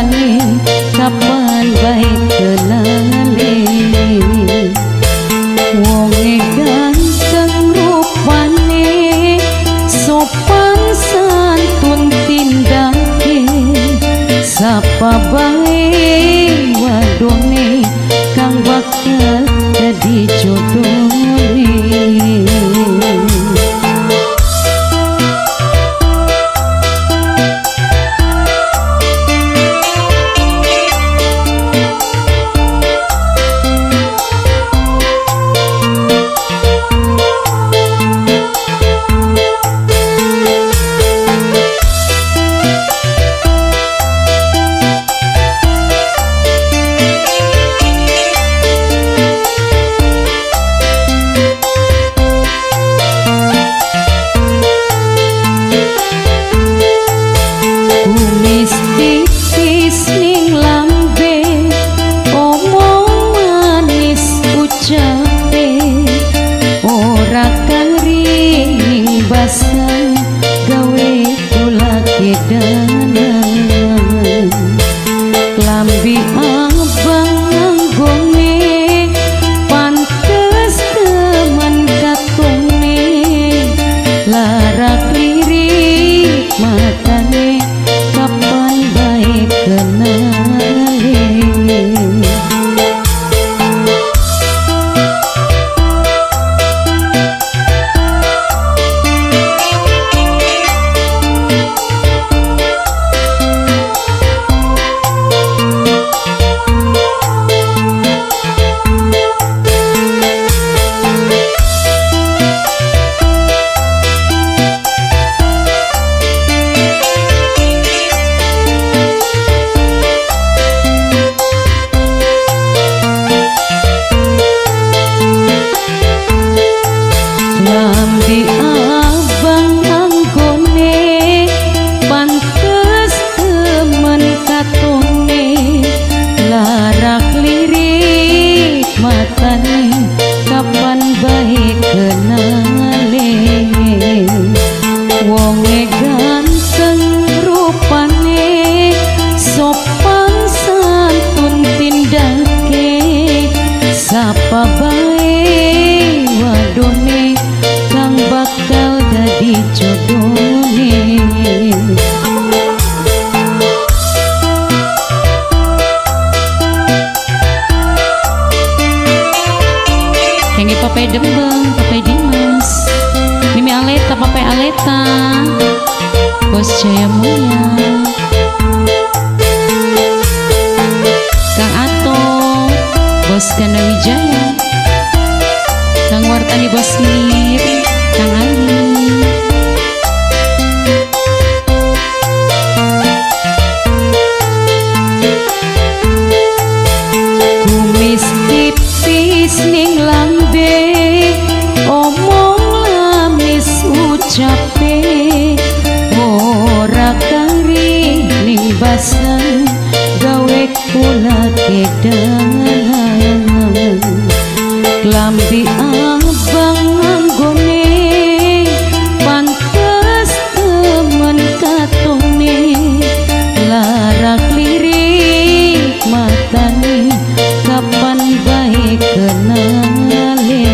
matane kapan bae kenale. Wonge ganteng rupane, sopan santun tindake, sapa bae wadone kang bakal dadi jodone. Kumis tipis ning lambe, omong manis ucape, ora kari ning basan gawe kula kedanan. Klambi abang nganggone pantes temen katone, larak lirik matane kapan bae kenale. Lambi abang anggone pantes temen katone, larak lirik matane kapan bae kenale. Wonge ganteng rupane, sopan santun tindake, sapa bae wadone kang bakal dadi jodone. Kengge Papai Dembeng, Papai Dimas, Mimi Aleta, Papai Aleta, Bos Jaya Mulia, Kang Ato, Bos Ganda Wijaya, Kang Wartani, Bos Mir, Kang Ali. Kumis tipis ning lambe, omong lamis ucape, ora kari ning basan gawe kula kedanan. Klambi abang anggone pantes temen katone, larak lirik matane kapan bae kenale.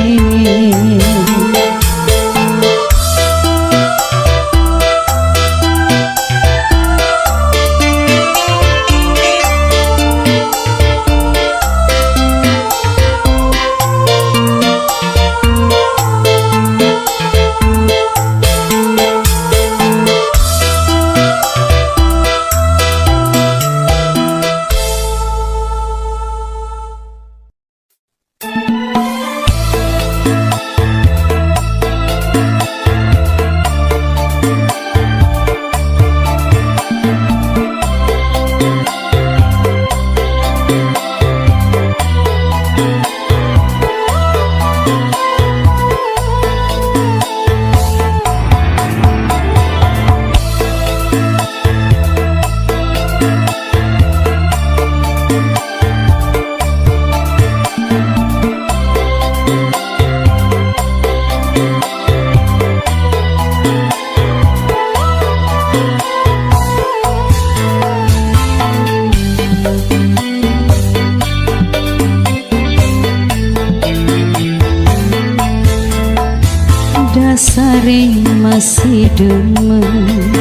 Jare masih demen,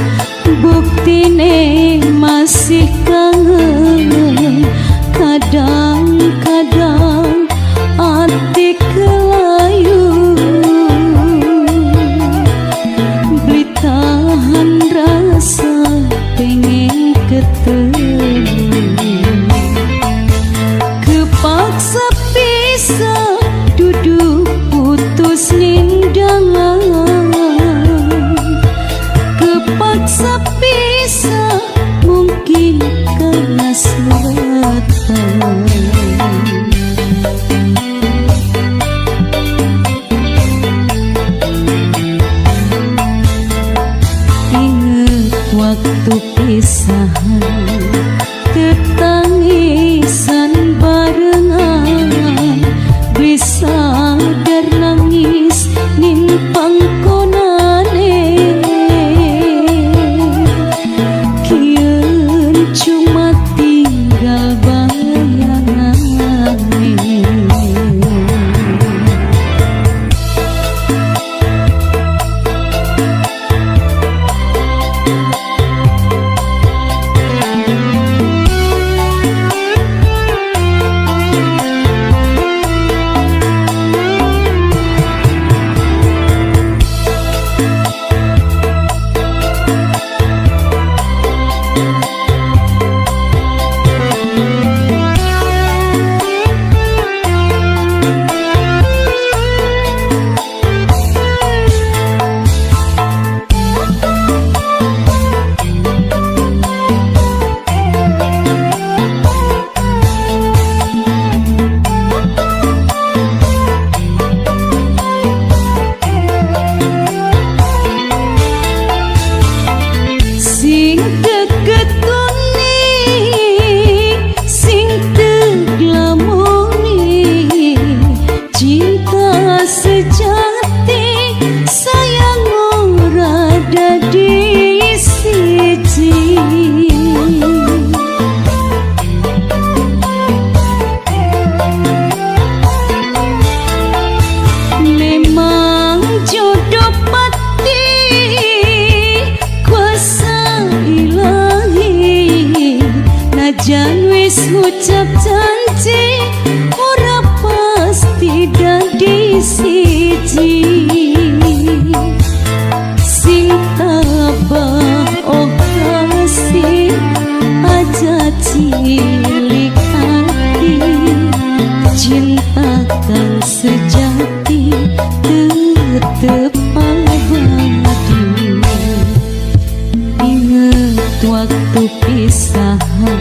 buktine masih kangen. Kadang-kadang ati kelayu, beli tahan rasa pengen ketemu. Kepaksa pisah duduk putus nindangan, kepaksa pisah mungkin karena suratan. Ingat waktu pisahan, tetangisan barengan, beli sadar nangis ning pangkonane. Kian cuma tinggal bayangane. Sing teketuni, sing teglamoni, cinta sejati sayang ora dadi siji. Memang jodoh pati kuasa ilahi, najan wis ngucap janji ora pasti dadi siji. Sing tabah oh kasih aja cilik hati, cinta kang sejati tetep abadi. Ingat waktu pisahan,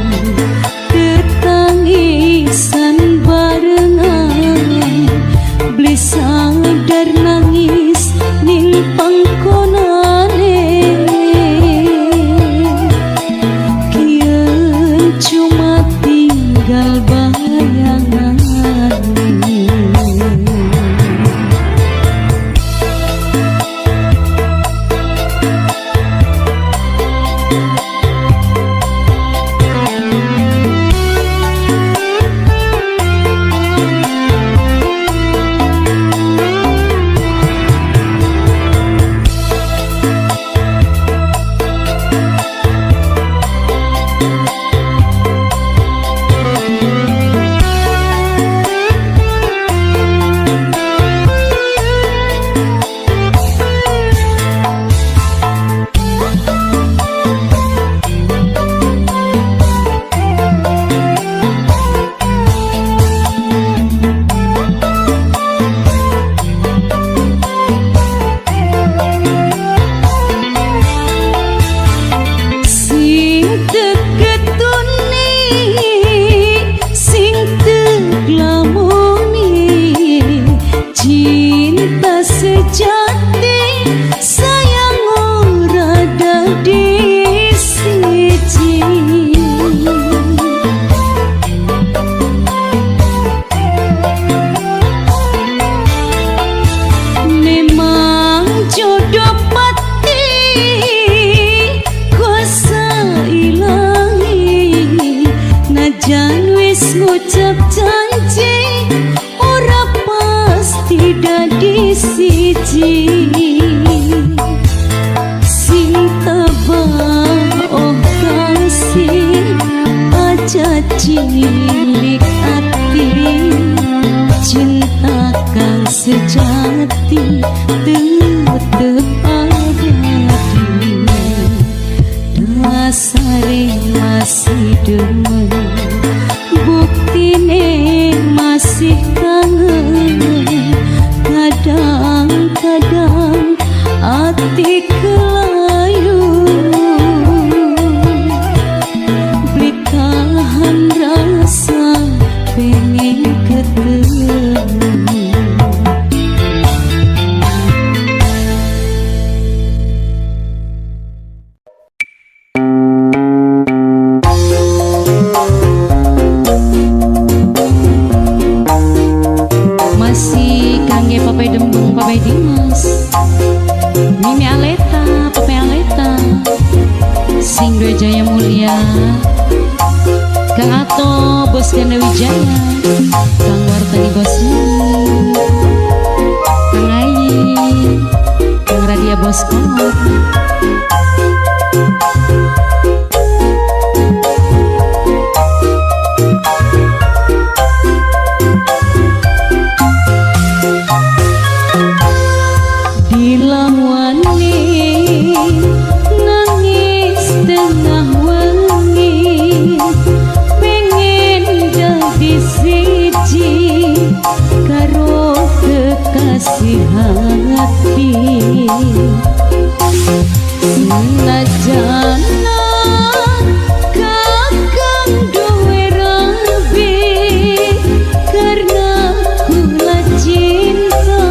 tetangisan barengan, beli sadar nangis ning pangkonane. Kian cuma tinggal bayangane. Sing teketuni, sing teglamoni, cinta sejati sayang ora dadi siji. Memang jodoh pati kuasa ilahi, najan wis ngucap janji ora pasti dadi siji. Cilik ati, cinta kang sejati tetep abadi. Dasare masih demen, buktine masih kangen. Kadang-kadang ati kelayu, beli tahan rasa pengen ketemu. Masih kangge Papai Dembung, Papai Dimas, Mimi Aleta, Papai Aleta, Sing Dua Jaya Mulia, Kang Ato, Bos Ganda Wijaya, Kang Wartani Bos Mimi, Kang Ayi, Kang Radia Bos Komor. Dilawani nangis tengah wengi, pengen dadi siji karo kekasih hati. Senajan kakang duwe rabi, karena kula cinta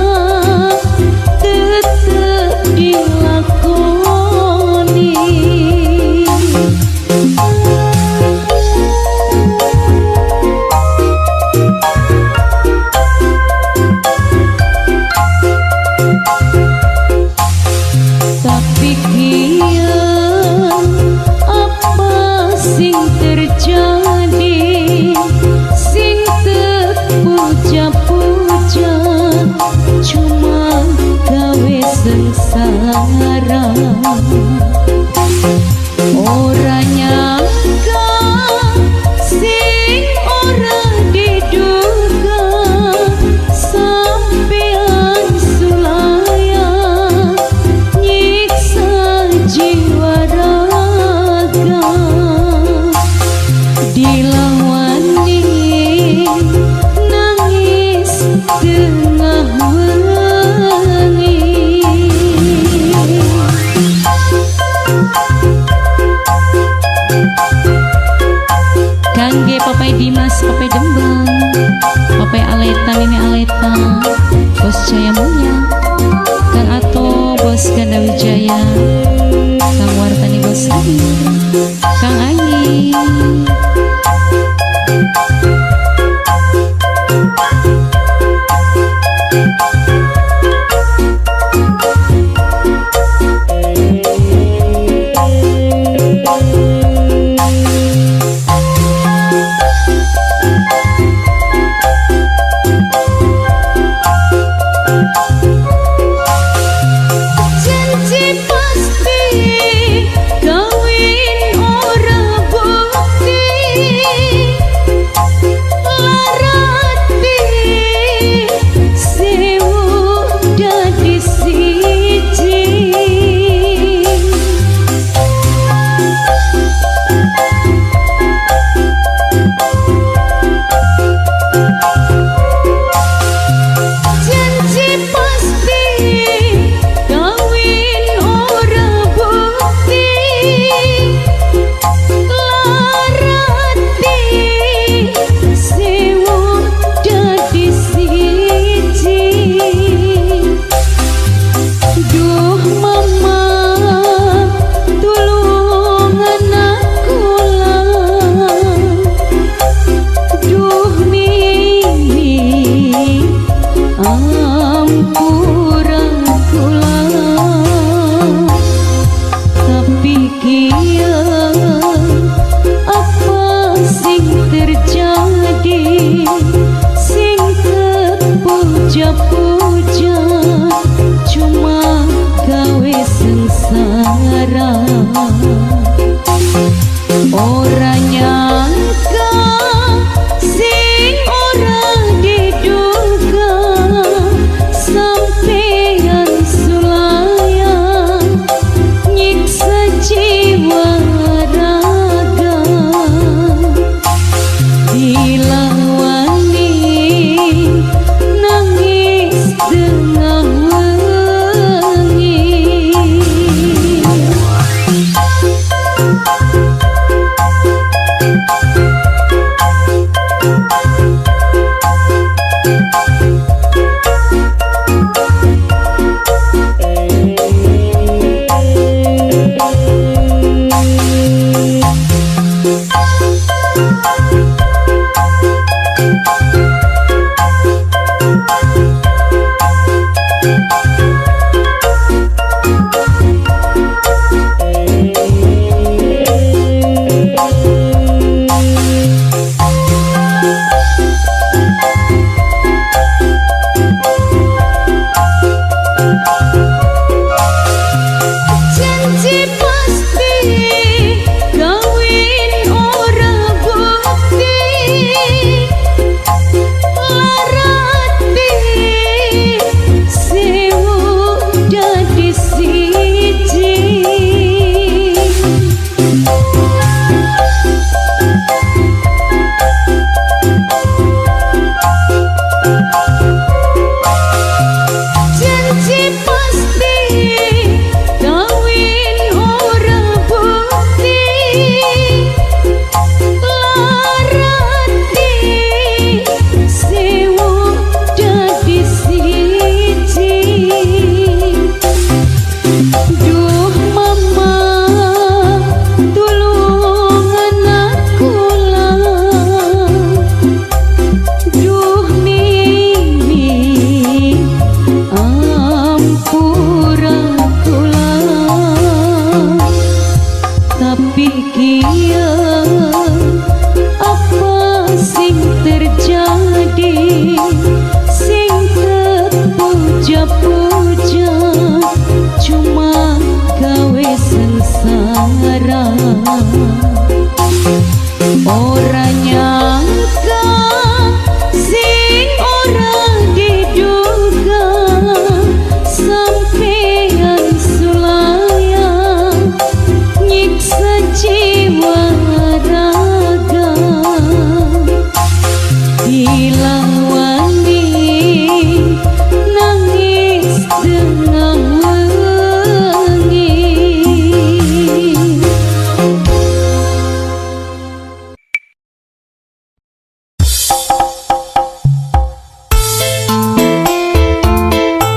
tetep dilakoni. Tapi kian apa sing terjadi, sing terpuja-puja cuma gawe sengsara. Ora nyangka sing ora diduga, sampean sulaya nyiksa jiwa raga. Dilawani nangis tengah wengi. Kangge Papai Dimas, Papai Dembang, Papai Aleta, Mimi Aleta, Bos Jaya Mulia, Kang Ato, Bos Ganda Wijaya, Kang Wartani Bos Ayi, Kang Ayi. Janji pasti kawin ora bukti, larati sewu dadi siji. Janji pasti kawin ora bukti, larati sewu dadi siji. Duh mama tulungan aku lah, duh mimi ampura kula. Tapi kian apa sing terjadi, sing terpuja-puja cuma gawe sengsara. Ora nyangka Piye apa sing terjadi, sing terpuja-puja cuma gawe sengsara. Ora nyangka sing ora diduga, sampeyan sulaya nyiksa jiwa raga. Ilawani nangis tengah wengi.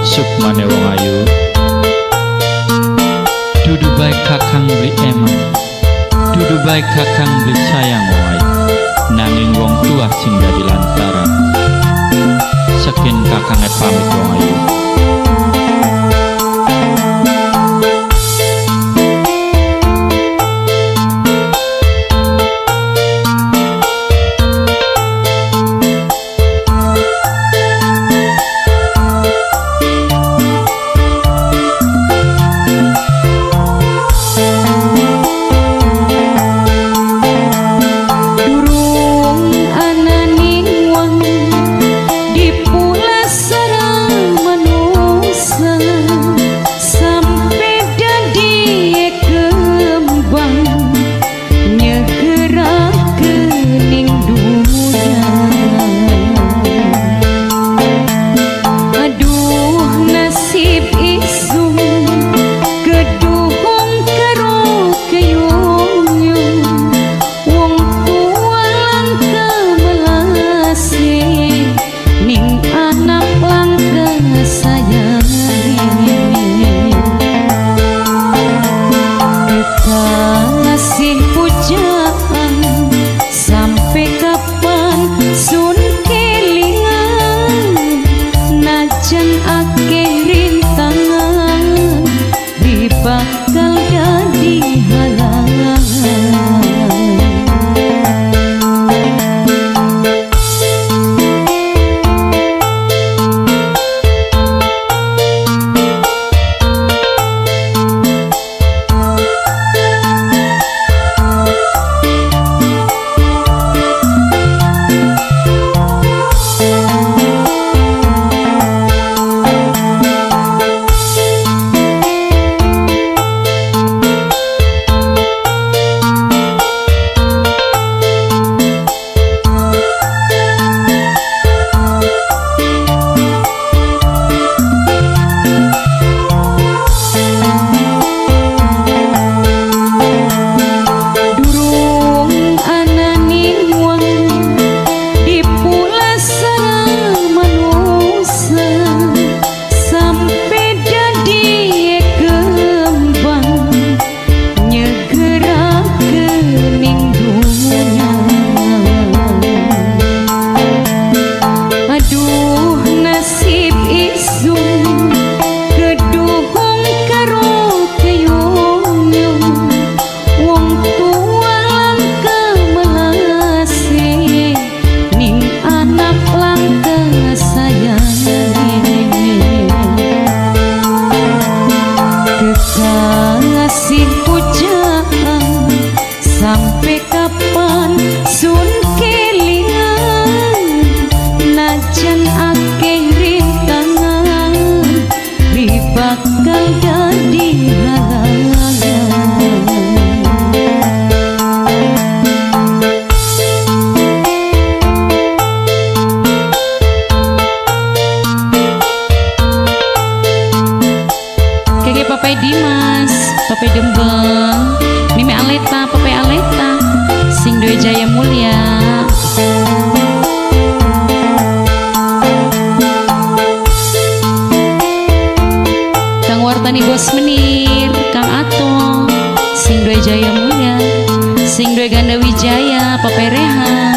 Sukmane wong ayu, dudu bae kakang beli emang, dudu bae kakang beli sayang wong ayu, nanging wong tua sing dadi lantaran. Sekin kakange pamit wong ayu. Durung ananing wong dipulasara manusa, sampe dadi kembang nyegeraken ning dunya. Aduh nasib isun keduhung karo keyung, wong tua langka melase ning anak langka sayange. Kekasih pujaan sampai kapan sun kelingan, najan akeh rintangan di bakal dadi halangan. Durung ananing wong dipulasara manusa, sampe dadi kembang nyegeraken ning dunya. Aduh nasib isun keduhung karo keyung, wong tua langka melase ning anak langka sayange. Kekasih pujaan sampai kapan sun kelingan, najan akeh rintangan di bakal dadi halangan. Keke Papai Dimas, Papai Dembeng, Mimi Aleta, Papai Aleta, sing duwe jaya mulia. Kang Wartani Bos Menir, Kang Ato, sing duwe jaya mulia, sing duwe Ganda Wijaya, Papai Rehan.